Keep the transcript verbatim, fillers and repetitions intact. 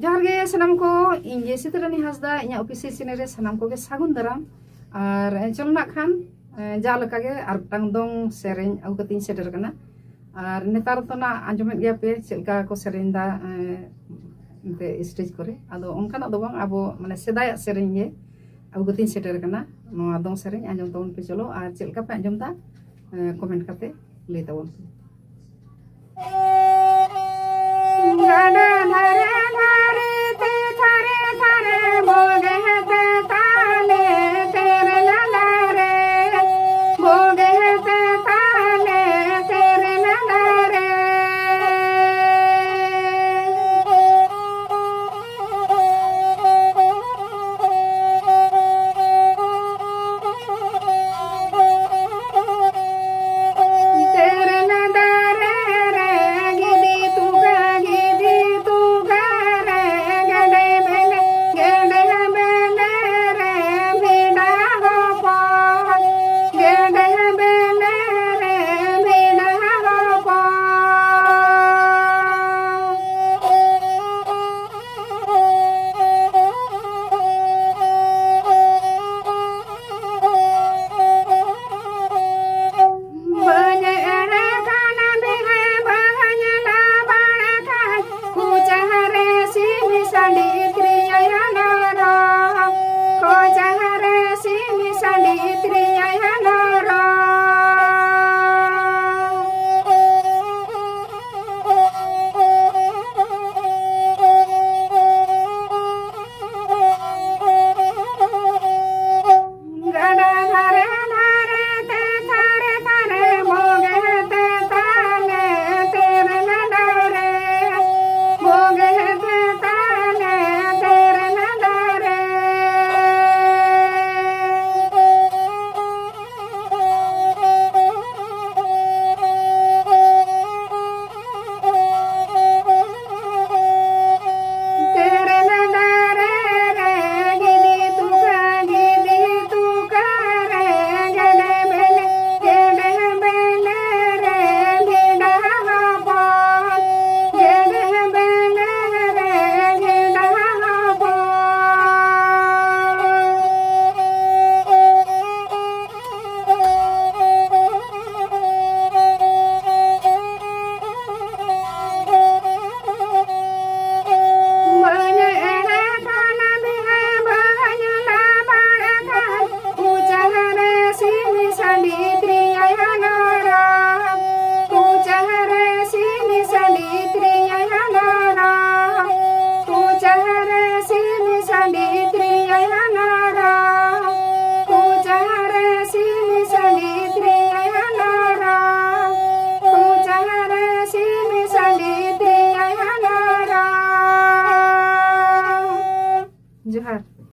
ᱡᱚᱦᱟᱨ ᱜᱮ ᱥᱟᱱᱟᱢ ᱠᱚ, ᱤᱧ ᱜᱮ ᱥᱤᱛᱟᱹᱨᱟᱱᱤ ᱦᱟᱸᱥᱫᱟ, ᱤᱧᱟᱹᱜ ᱚᱯᱷᱤᱥᱤᱭᱟᱞ ᱪᱮᱱᱮᱞ ᱨᱮ ᱥᱟᱱᱟᱢ ᱠᱚᱜᱮ ᱥᱟᱹᱜᱩᱱ ᱫᱟᱨᱟᱢ᱾ ᱟᱨ ᱪᱚᱞ ᱱᱟᱜ ᱠᱷᱟᱱ, ᱮ, ᱡᱟ ᱞᱮᱠᱟ ᱜᱮ ᱟᱨ ᱢᱤᱫᱴᱟᱝ ᱫᱚᱝ ᱥᱮᱨᱮᱧ ᱟᱹᱜᱩ ᱠᱟᱛᱮᱧ ᱥᱮᱴᱮᱨ ᱟᱠᱟᱱᱟ᱾ ᱟᱨ ᱱᱮᱛᱟᱨ ᱫᱚ ᱱᱟᱜ ᱟᱸᱡᱚᱢᱮᱫ ᱜᱮᱭᱟ ᱯᱮ ᱪᱮᱫ ᱞᱮᱠᱟ ᱠᱚ ᱥᱮᱨᱮᱧ ᱮᱫᱟ, ᱮ, ᱮᱱᱛᱮ ᱥᱴᱮᱡᱽ ᱠᱚᱨᱮ᱾ ᱟᱫᱚ ᱚᱱᱠᱟᱱᱟᱜ ᱫᱚ ᱵᱟᱝ, ᱟᱵᱚ ᱢᱟᱱᱮ ᱥᱮᱫᱟᱭᱟᱜ ᱥᱮᱨᱮᱧ ᱜᱮ ᱟᱹᱜᱩ ᱠᱟᱛᱮᱧ ᱥᱮᱴᱮᱨ ᱟᱠᱟᱱᱟ᱾ ᱱᱚᱣᱟ ᱫᱚᱝ ᱥᱮᱨᱮᱧ ᱟᱸᱡᱚᱢ ᱛᱟᱵᱚᱱ ᱯᱮ ᱪᱚᱞᱚ, ᱟᱨ ᱪᱮᱫ ᱞᱮᱠᱟ ᱯᱮ ᱟᱸᱡᱚᱢ ᱮᱫᱟ, ᱮ, ᱠᱚᱢᱮᱱᱴ ᱠᱟᱛᱮ ᱞᱟᱹᱭ ᱛᱟᱵᱚᱱ ᱯᱮ᱾ ᱜᱟᱰᱟ ᱫᱷᱟᱨᱮ